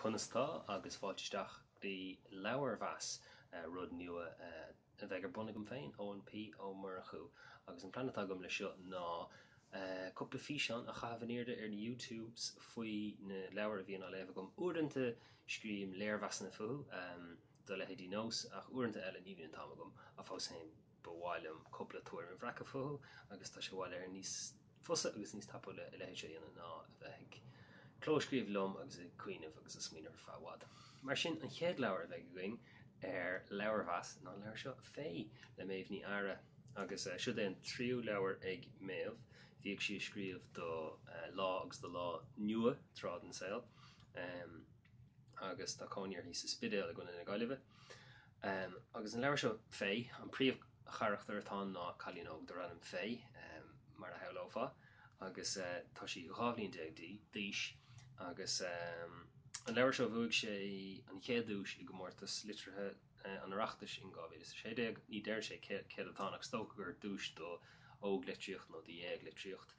Conas tá agus fáilte isteach go dtí Leabharmheas, rud nua a bheidh ar bun agam féin, Eoin P. Ó Murchú. Agus an plean atá agam leis seo ná cúpla físeán a chaitheamh in airde ar na YouTubes faoi na leabhair a bhíonn á léamh agam. Uaireanta scríobhaim léirmheasanna fúthu, do leithéidí Nós, ach uaireanta eile ní bhíonn an t-am agam, ach fós féin ba mhaith liom cúpla tuairim a bhreacadh fúthu agus tá sé i bhfad Éireann níos fusa agus níos tapúla a leithéid seo a dhéanamh ná a bheith ag clóscríobh liom agus ag cuimhneamh agus ag smaoineamh ar feadh i bhfad. Mar sin, an chéad leabhar a bheidh againn ar Leabharmheas ná an leabhar seo, Faye, le Méabh Ní Eadhra. Agus siod é an tríú leabhar ag Méabh. Bhíodh sí ag scríobh do Lá agus do Lá Nua tráth den saol. Agus tá cónaí uirthi sa Spidéal i gContae na Gaillimhe. Agus an leabhar seo, Faye, an príomhcharachtar atá ann ná cailín óg darb ainm Faye, mar a shamhlófá, agus tá sí 12 bhliain d'aois agus an leabhar seo bhuaigh sé an chéad duais i gcomórtas liteartha an Oireachtais in 2016. Ní deir sé céard atá ann ach is dócha gur duais do óglitríocht nó do dhéaglitríocht.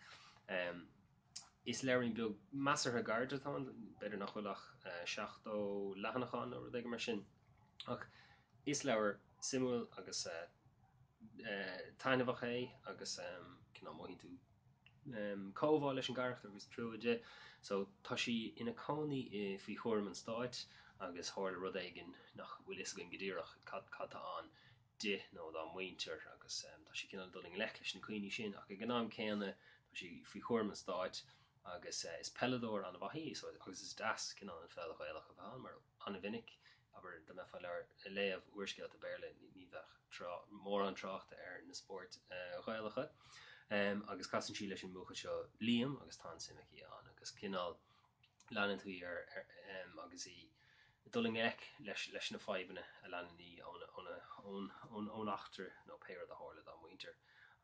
Is leabhairín beag measartha gairid atá ann, b'fhéidir nach bhfuil ach 70 leathanach ann nó rud éigin mar sin. Ach is leabhar suimiúil agus taitneamhach é agus cineál mothaíonn tú comhbhá leis an gcarachtar agus trua di. So tá sí ina cónaí faoi chúram an stáit agus tharla rud éigin nach bhfuil fhios againn go díreach cad cad tá ann di nó dá muintir agus tá sí cineál ag dul i ngleic leis na cuimhní sin ach ag an am céanna tá sí faoi chúram an stáit agus is peileadóir an-mhaith í so agus is deas cineál an pheil Ghaelach a bheith ann mar an-mhinic, abair, dá mbeifeá ag léamh úrscéalta Béarla ní bheadh mórán tráchta ar na spóirt Ghaelacha. Agus casann sí leis an mbuachaill seo Liam agus tá an-suim aici ann agus cineál leanann tú í ar agus í ag dul i ngleic leis leis na fadhbanna a leanann í ón eachtra nó pé rud a tharla dá muintir.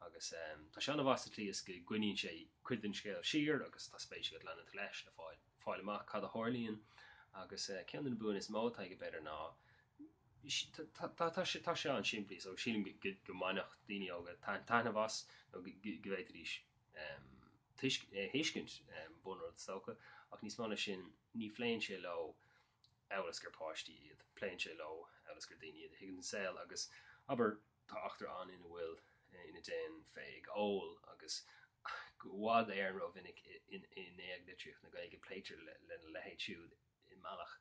Agus tá sé an-mhaith sa tslí is go gcoinníonn sé cuid den scéal siar agus tá spéis agat leanúint leis le fáil fáil amach cad a tharlaíonn agus ceann de na buanna is mó atá aige b'fhéidir ná tá sé tá sé an-simplí so sílim go mbainfeadh daoine óga taitneamh as nó go bhféadfaidís é a thuiscint bunrud is dócha ach níos mó ná sin ní phléann sé leo amhail is gur páistí iad, pléann sé leo amhail is gur daoine iad a thuigeann an saol agus abair Tá eachtra ann ina bhfuil, ina dtéann Faye ag ól agus i bhfad Éireann rómhinic in éaglitríocht na Gaeilge pléitear lena leithéid siúd i mbealach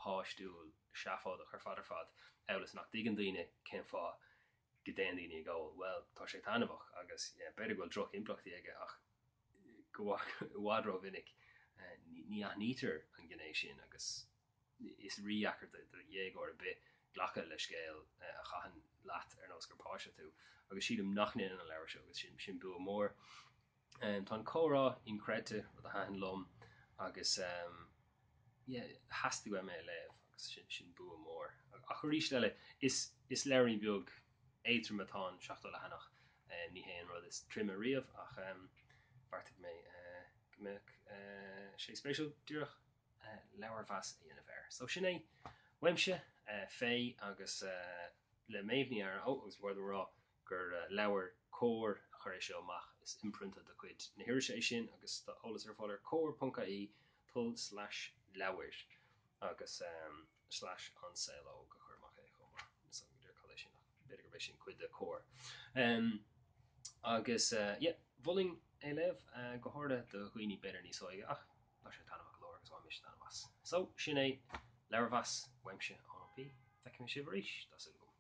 páistiúil seafóideach ar fad ar fad, amhail is nach dtuigeann daoine cén fáth go dtéann daoine ag ól. Bhuel, tá sé taitneamhach agus b'fhéidir go bhfuil droch-impleachtaí aige ach i bhfad rómhinic ní aithnítear an ghné sin agus. Is rídheacair do dhéagóir ar bith glacadh le scéal a chaitheann leat ar nós gur páiste tú, agus sílim nach ndéanann an leabhar seo, agus sin bua mór. Tá an comhrá inchreidte, rud a thaitin liom, agus yeah, theastaigh uaim é a léamh, agus sin bua mór. Ach arís eile, is is leabhairín beag éadrom atá ann, 70 leathanach, ní hé an rud is troime riamh, ach bheartaigh mé go mbeadh sé spéisiúil díreach leabharmheas a dhéanamh air. So sin é uaimse, Faye agus le Méabh Ní Eadhra, ó agus ba chóir dom a rá gur leabhar Comhar a chuir é seo amach, is imprionta de chuid na hirise é sin agus tá eolas ar fáil ar comhar.ie tulslais leabhair agus slash an saol óg a chuir amach é chomh maith. Níl 's agam go díreach cad é sin ach b'fhéidir gurb é sin cuid de Comhar. Agus yeah, mholfainn é a léamh, go háirithe do dhaoine b'fhéidir níos óige ach Tá sé taitneamhach go leor agus bhain mise taitneamh as. So, sin é leabharmheas uaimse, Eoin P. Feicfidh mé sibh arís, tá súil agam.